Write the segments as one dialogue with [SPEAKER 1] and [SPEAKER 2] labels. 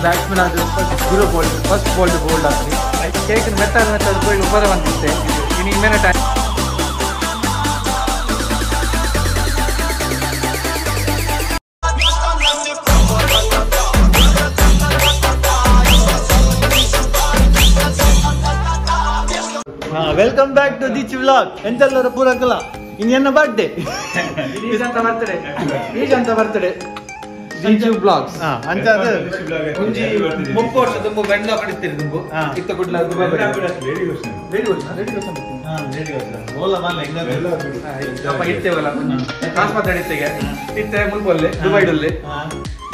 [SPEAKER 1] Batsman ಆದ zero ball first ball bowled ಆಗ್ತದೆ cake ಮೆತ್ತಾದ ಮೆತ್ತಾದ ಪೋಯಿ ಉಪರ ಬಂದಿತ್ತೆ ಇನ್ನು ಇಮ್ಮೇನೆ time.
[SPEAKER 2] Welcome back to Deechi vlog. ಎಂತೆಲ್ಲರ ಪೂರಕಲ ಇನ್ನು ಬರ್ಡೇ
[SPEAKER 1] ಈಜಂತ ಬರ್ತಡೆ ಈಜಂತ ಬರ್ಡೇ ದೀಚು ವ್ಲಾಗ್ಸ್
[SPEAKER 2] ಅಂಚ ಅದು
[SPEAKER 1] ಒಂಜಿ ಮುಪ್ಪ ವರ್ಷ ತುಂಬ ಬೆಂಡ ಕಡಿಸ್ತೀರಿ ತುಂಬ ಇತ್ತ ಕುಡ್ಲ ದುಬೈ ರೆಡಿ ರೆಡಿ ಅಪ್ಪ ಇತ್ತೇವಲ್ಲ ಕಾಸು ಮಾತಾಡಿತ್ತೆಗೆ ಇತ್ತೆ ಮುಲ್ಪೊಲ್ಲೆ ದುಬೈಡಲ್ಲಿ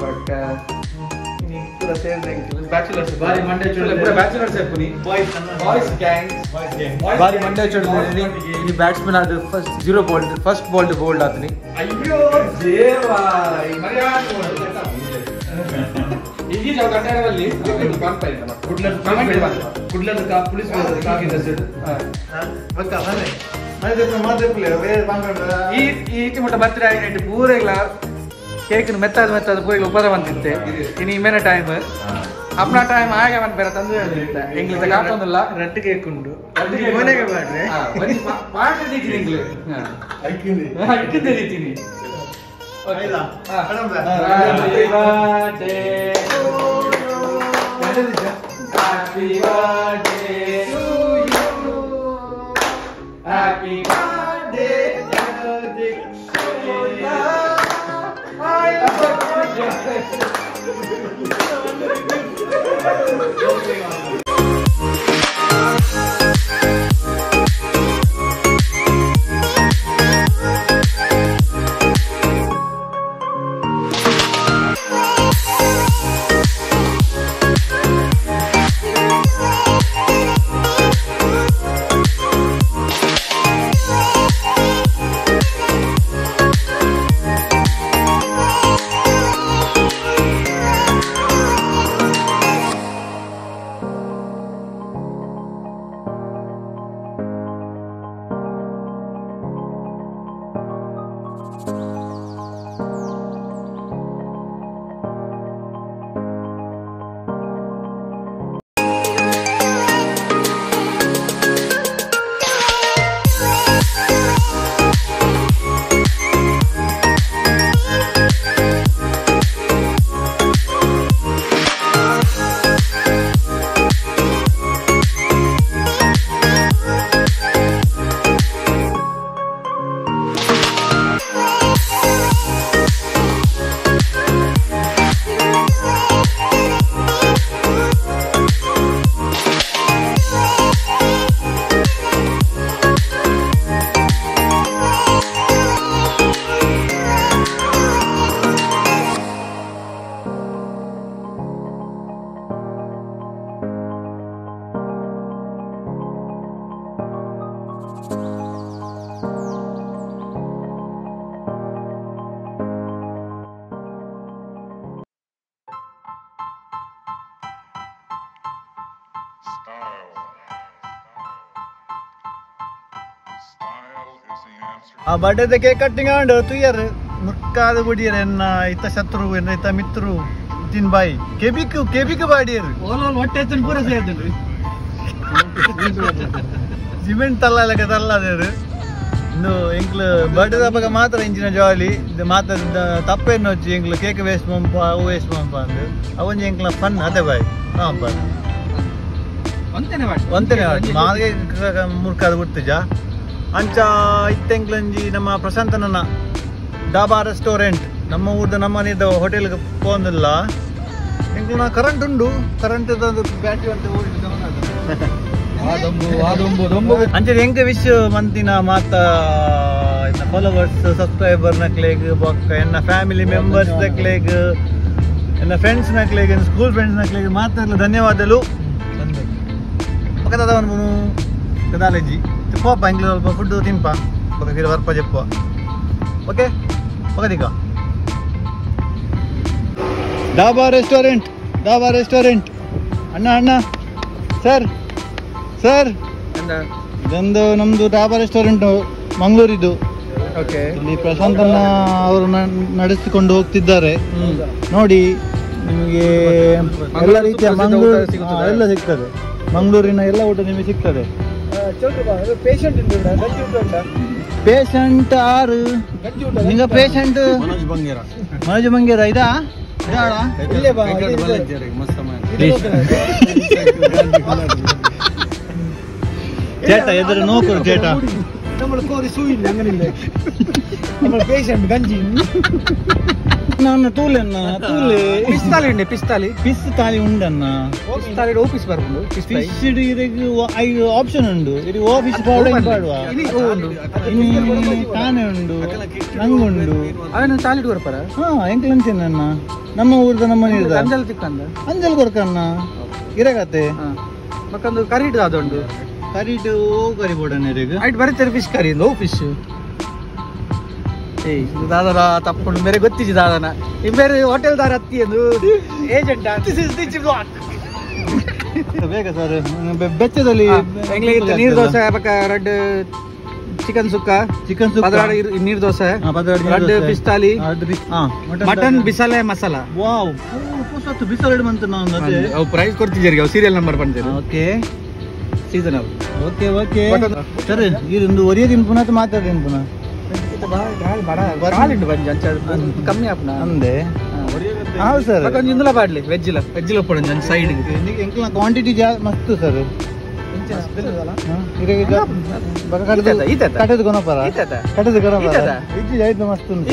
[SPEAKER 1] ಬಟ್ ಪೂರ ಸೇರಿದೆ ಬ್ಯಾಚುಲರ್ಸ್ ಬಾರಿ ಮಂಡೆ ಚೂಡ ಪೂರ ಬ್ಯಾಚುಲರ್ಸ್ ಪುನಿ ಬಾಯ್ಸ್ ಗ್ಯಾಂಗ್ ಬಾರಿ ಮಂಡೆ ಚೂಡ ಇನಿ ಬ್ಯಾಟ್ಸ್ಮನ್ ಆದ first zero ball first ball bowled ಆತನಿ. ಅಯ್ಯೋ ದೇವಾ ಈ ಮರ್ಯಾದೆ ಈಗ ಜಾವ ಕಟ್ಟಡದಲ್ಲಿ ಕಾಣ್ತಾ ಇಲ್ಲ ಕುಡ್ಲದ ಕಾ ಪೊಲೀಸ್
[SPEAKER 2] ಬಕ್ಕ ಮನೆ ಮನೆ ಮಾತಾಡ್ಪಿಲ್ಲ ಬೇರೆ
[SPEAKER 1] ಈ ಈಟಿ ಮುಟ್ಟ ಬರ್ತ್ಡೇ ಆಗಿ ಪೂರ ಇಲ್ಲ ಕೇಕ್ ಮೆತ್ತಾದ ಮೆತ್ತಾದ ಪೂರ ಉಪರ ಬಂದಿತ್ತೆ ಇನ್ನು ಇಮ್ಮೇನೆ ಟೈಮ್ ಅಪ್ನ ಟೈಮ್ ಆಗ ಬಂದು ಬೇರೆ ತಂದು ಹೇಳಿತ್ತೆ ಎಂಗ್ಲಿತ ಕಾತೊಂದಿಲ್ಲ
[SPEAKER 2] ರಟ್ಟು ಕೇಕ್ ಉಂಡು ಮನೆಗೆ ಮಾಡ್ರೆ
[SPEAKER 1] ಪಾಠ ದೀತೀನಿ ಎಂಗ್ಲು ಐಕ್ಕಿಂದೆ ದೀತೀನಿ. Happy birthday happy birthday to you happy birthday.
[SPEAKER 2] ಆ ಬರ್ಡೇದ ಕೇಕ್ ಕಟ್ಟಿಂಗ್ ಆಂಡ್ ತುಯ್ಯರ್ ಮುಕ್ಕಾದ ಗುಡಿಯರ್ ಎನ್ನ ಇತ್ತ ಶತ್ರು ಎನ್ನ ಇತ್ತ ಮಿತ್ರು ತಿನ್ ಬಾಯಿ ಕೆಬಿಕ್ ಕೆಬಿಕ್ ಬಾಡಿಯರ್
[SPEAKER 1] ಓಲೋಲ್ ಹೊಟ್ಟೆ ತಿನ್ ಪೂರ ಸೇರ್ದನ್ರಿ
[SPEAKER 2] ಸಿಮೆಂಟ್ ತಲ್ಲಲಕ ತಲ್ಲದೇರು ಇಂದು ಎಂಕ್ಲು ಬರ್ಡೇದ ಹಬ್ಬ ಮಾತ್ರ ಇಂಚಿನ ಜಾಲಿ ಇದು ಮಾತ್ರ ತಪ್ಪೇನು ವಚ್ಚಿ ಎಂಕ್ಲು ಕೇಕ್ ವೇಸ್ಟ್ ಮಂಪ ಅವು ವೇಸ್ಟ್ ಮಂಪ ಅಂದು ಅವೊಂಜಿ ಎಂಕ್ಲ ಫನ್ ಅದೇ ಬಾಯಿ ಹಾಂ ಬಾಯ್
[SPEAKER 1] ಒಂತೇನೆ ಮಾಡಿ
[SPEAKER 2] ಒಂತೇನೆ ಮಾಗೆ ಮುರ್ಕಾದ ಗುರ್ತಿಜ ಅಂಚ ಇತ್ತೆಂಕ್ಲಂಜಿ ನಮ್ಮ ಪ್ರಶಾಂತನನ್ನ ಡಾಬಾ ರೆಸ್ಟೋರೆಂಟ್ ನಮ್ಮ ಊರ್ದ ನಮ್ಮನೇದ ಹೋಟೆಲ್ಗೆ ಪೋಂದಿಲ್ಲ ಎಂಕ್ಲನ ಕರೆಂಟ್ ಉಂಡು ಕರೆಂಟ್ ಬ್ಯಾಟ್ರಿ ಅಂತ ಅಂಚೆ ಎಂಕ ವಿಶ್ ಮಂತಿನ ಮಾತ ಫಾಲೋವರ್ಸ್ ಸಬ್ಸ್ಕ್ರೈಬರ್ ನಕ್ಲೇಗ್ ಬೊಕ್ಕ ಎನ್ನ ಫ್ಯಾಮಿಲಿ ಮೆಂಬರ್ಸ್ ನಕ್ಲೇಗ್ ಎನ್ನ ಫ್ರೆಂಡ್ಸ್ ನಕ್ಲೇಗ್ ಸ್ಕೂಲ್ ಫ್ರೆಂಡ್ಸ್ ನಕ್ಲೇಗ್ ಮಾತ್ರ ಧನ್ಯವಾದಗಳು. ಪಕ್ಕದ ಕದಾಲಜಿ ಪೋಪ ಎಂಗ್ಲ ಸ್ವಲ್ಪ ಫುಡ್ ತಿನ್ಪ ಪಕ್ಕ ವರ್ಪ ಜೆಪ್ಪ ಓಕೆ ಪಕ್ಕದಿಗ ಡಾಬಾ ರೆಸ್ಟೋರೆಂಟ್ ಡಾಬಾ ರೆಸ್ಟೋರೆಂಟ್ ಅಣ್ಣ ಅಣ್ಣ ಸರ್ ಸರ್ ಇದೊಂದು ನಮ್ಮದು ಡಾಬಾ ರೆಸ್ಟೋರೆಂಟ್ ಮಂಗಳೂರಿದ್ದು. ಓಕೆ, ಇಲ್ಲಿ ಪ್ರಶಾಂತನ್ನ ಅವರು ನಡೆಸಿಕೊಂಡು ಹೋಗ್ತಿದ್ದಾರೆ ನೋಡಿ. ನಿಮಗೆ ಎಲ್ಲ ರೀತಿಯ ಮಂಗಳೂರು ಎಲ್ಲ ಸಿಗ್ತದೆ, ಮಂಗಳೂರಿನ ಎಲ್ಲ ಊಟ ನಿಮಗೆ ಸಿಗ್ತದೆ. ಪೇಷಂಟ್ ಆರು ನಿಂಗ ಪೇಷಂಟ್ ಮನೋಜ್ ಬಂಗೇರ ಇದಾ ಚೇಟ ಎದುರು ನೋಕರು ಚೇಟ ತೂಲೆನ್ನ ತೂಲೆ
[SPEAKER 1] ಪಿಸ್ತಾಲಿ ಉಂಡೆ ಪಿಸ್ತಾಲಿ
[SPEAKER 2] ಪಿಸ್ ತಾಲಿ ಉಂಡನ್ನ
[SPEAKER 1] ಪಿಸ್ತಾಲಿ ಆಫೀಸ್ ಬರ್ಪುಂಡು
[SPEAKER 2] ಫಿಶ್ ಇರೆಗ್ ಐದು ಆಪ್ಷನ್ ಉಂಡು ಇದು ಆಫೀಸ್ ಪಾಡ ಪಾಡುವ ತಾನೆ ಉಂಡು ನಂಗುಂಡು
[SPEAKER 1] ಅವನು ತಾಲಿ ಕೊರ್ಪರ.
[SPEAKER 2] ಹಾ ಎಂಕ್ಲಂತೇನೆ ಅಣ್ಣ, ನಮ್ಮ ಊರ್ದ ನಮ್ಮ ನೀರ್ದ
[SPEAKER 1] ಅಂಜಲ್ ತಿಕ್ಕಂದ
[SPEAKER 2] ಅಂಜಲ್ ಕೊರ್ಕಣ್ಣ ಇರಗತ್ತೆ
[SPEAKER 1] ಮತ್ತೊಂದು ಕರಿಟು ಅದೊಂದು
[SPEAKER 2] ಕರಿಟು ಕರಿ ಬೋಡಣ್ಣ ಇರೆಗ್
[SPEAKER 1] ಐಟ್ ಬರೀತಾರೆ fish curry no fish. ಏಯ್ ದಾದನ ತಪ್ಪುಂಡು ಬೇರೆ ಗೊತ್ತಿಜಿ ದಾದನ ಬೇರೆ ಹೋಟೆಲ್ ದಾರ ಅತ್ತಿ ಎಂದು agent this is the block
[SPEAKER 2] ಬೇಗ ಸರ್ ಬೆಚ್ಚದಲ್ಲಿ
[SPEAKER 1] ನೀರು ದೋಸೆ ಪಕ್ಕ red chicken sukka chicken sukka ನೀರು dosa red fish thali mutton bisale masala.
[SPEAKER 2] Wow ಪುಸತ್ತು ಬಿಸಲೆ ಮಂತ ನಾನು
[SPEAKER 1] ಅವು ಪ್ರೈಸ್ ಕೊಡ್ತಿದ್ದೀರಿ ಅವು ಸೀರಿಯಲ್ ನಂಬರ್ ಬಂದಿರಿ.
[SPEAKER 2] Okay
[SPEAKER 1] seasonal.
[SPEAKER 2] Okay okay sir ಇದೊಂದು ಒರಿಯ ದಿನ ಪುನಃ ಮಾತಾಡ್ತೀನಿ ಪುನಃ
[SPEAKER 1] ಕಮ್ಮಿ ಆಪ್ನ
[SPEAKER 2] ಅಂದೆ ಹೌದು ಸರ್
[SPEAKER 1] కొంచెం ఇందులో పాడలే వెజ్లో వెజ్లో పడండి సైడ్
[SPEAKER 2] ಎಂಕ್ಲ ಕ್ವಾಂಟಿಟಿ ಮಸ್ತ್ ಸರ್. ಕಟ್ಟದ ಕೊನಪರ ಕಟ್ಟದ ಕೊನಪರ ಇಜ್ಜಿ ಆಯ್ತು ಮಸ್ತ್ ಉಂಟು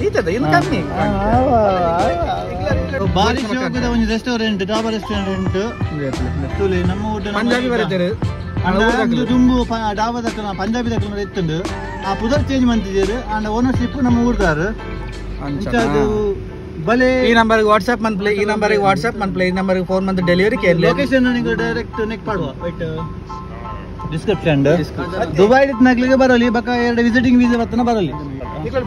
[SPEAKER 1] ಇದು ಕಮ್ಮಿ.
[SPEAKER 2] ಬಾರಿ ಶೋಕದ ಒಂದು ರೆಸ್ಟೋರೆಂಟ್ ಡಾಬಾ ರೆಸ್ಟೋರೆಂಟ್ ತುಲೆ ನಮ್ಮ ಊಟ
[SPEAKER 1] ಪಂಜಾಬಿ ಬರುತ್ತೆ
[SPEAKER 2] ದುಂಬು ಡಾಬಾ ದಕ್ಕನ ಪಂಜಾಬಿ ದಕ್ಕನ ಇತ್ತುಂಡು ಆ ಪುದರ್ ಚೇಂಜ್ ಮಂತಿದ್ದೀರು ಅಂಡ್ ಓನರ್ಶಿಪ್ ನಮ್ಮ ಊರ್ದಾರು ಅದು ಬಲೆ.
[SPEAKER 1] ಈ ನಂಬರ್ ವಾಟ್ಸ್ಆಪ್ ಮನ್ಪ್ಲೇ ಈ ನಂಬರ್ ವಾಟ್ಸ್ಆಪ್ ಮನ್ಪ್ಲೇ ಈ ನಂಬರ್ ಫೋನ್ ಮಂತ್ delivery K
[SPEAKER 2] location ನಿಮಗೆ ಡೈರೆಕ್ಟ್ ನೆಕ್ ಮಾಡುವ white description Dubai ನಗ್ಲಿಗೆ ಬರಲಿ ಬಕ ಎರಡು ವಿಸಿಟಿಂಗ್ ವೀಸಾ ಬತ್ತನ ಬರಲಿ.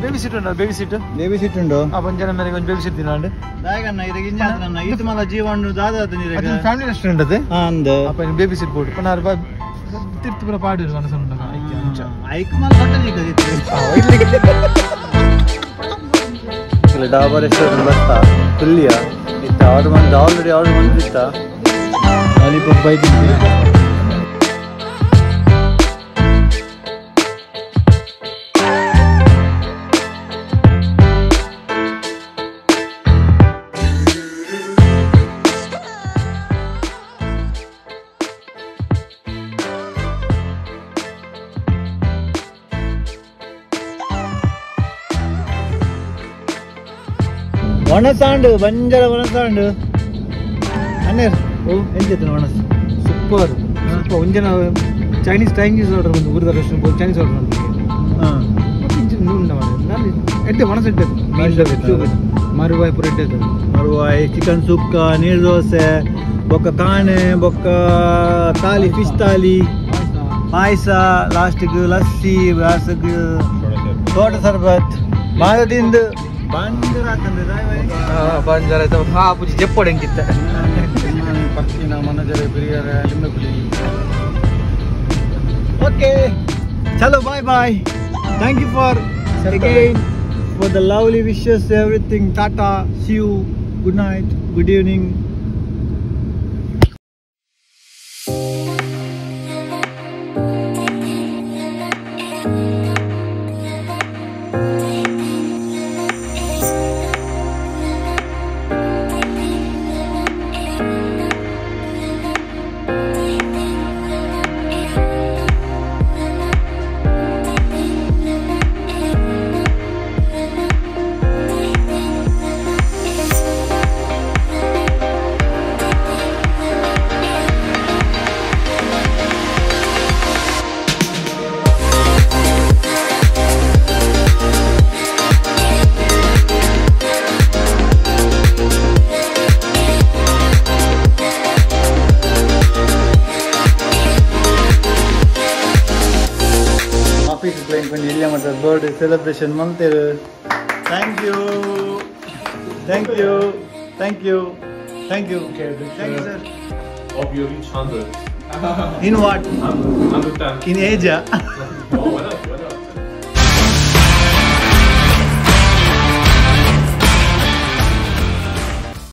[SPEAKER 1] ಬೇಬಿ ಸೀಟ್ ಉಂಟು baby seat
[SPEAKER 2] baby seat ಉಂಟು
[SPEAKER 1] ಆ ಬಂಜನ ಮೇರೆಗೆ ಒಂದು ಬೇಬಿ ಸೀಟ್ ದಿನಾಂಡು
[SPEAKER 2] ದಾಯಗಣ್ಣ ಇದಕ್ಕೆ ಇಂಜಾತನ ಈತ ಮಲ ಜೀವನ ದಾದಾತ ನೀರಿಗೆ
[SPEAKER 1] ಫ್ಯಾಮಿಲಿ ರೆಸ್ಟೋರೆಂಟ್ ಅದೇ
[SPEAKER 2] ಅಂದ
[SPEAKER 1] ಅಪ್ಪ baby seat board ಪನಾರ್ ಬಾ ತಿರ್ತು ಪುರ ಪಾಡು ಮನಸ್ಸು ಉಂಟು
[SPEAKER 2] ಐಕ್ ಮಲ ಹೋಟೆಲ್ ಇಕ್ಕ ಡಾಬಾ ರೆಸ್ಟೋರೆಂಟ್ ಬರ್ತಾ ಫುಲ್ಲಿಯ ಇತ್ತ ಆರ್ಡರ್ ಮಂದಿ ಆಲ್ರೆಡಿ ಆರ್ಡರ್ ಮಂದಿತ್ತ ಲಾಲಿಪಾಪ್ ಬೈದಿದ್ವಿ. ಒಣಸಾಂಡು ಬಂಜರ ಒಣಸಾಂಡು ಅಣ್ಣೆ ಎಂಚಿತ್ತು ಒಣಸು
[SPEAKER 1] ಸೂಪರ್ ಸೂಪರ್ ಒಂಜನ Chinese Chinese order ಬಂದು ಊರದ restaurant Chinese order ಬಂದು
[SPEAKER 2] ಹಾಂ
[SPEAKER 1] ಮತ್ತೆ ಇಂಚಿನ ಉಂಡ ನಾನು ಎಡ್ಡೆ ಒಣಸು ಎಡ್ಡೆ ಮರುವಾಯಿ ಪೂರ ಎಡ್ಡೆ
[SPEAKER 2] ಮರುವಾಯಿ ಚಿಕನ್ ಸುಕ್ಕ ನೀರು ದೋಸೆ ಬೊಕ್ಕ ಕಾಣೆ ಬೊಕ್ಕ ತಾಲಿ ಫಿಶ್ ತಾಲಿ ಪಾಯಸ ಲಾಸ್ಟಿಗೆ ಲಸ್ಸಿ ಲಾಸ್ಟಿಗೆ ತೋಟ ಸರ್ಬತ್ ಮಾರದಿಂದ
[SPEAKER 1] ಬಂಜರ ಪೂಜಿ ಜೆಪ್ಪೊಡೆ ಎಂಕಿತ್ತ
[SPEAKER 2] ಪಕ್ಕಿನ ಮನಜರೆ ಬಿರಿಯರ ಲಿಂಬೆಪುಲಿ. ಓಕೆ ಚಲೋ bye bye thank you for again for the lovely wishes everything. Tata see you good night good evening. Birthday celebration ಮಂತೇರು. Thank you thank you thank you thank you thank you sir.
[SPEAKER 3] Hope you reach 100.
[SPEAKER 2] In what?
[SPEAKER 3] 110.
[SPEAKER 2] In age?
[SPEAKER 3] Oh, why not?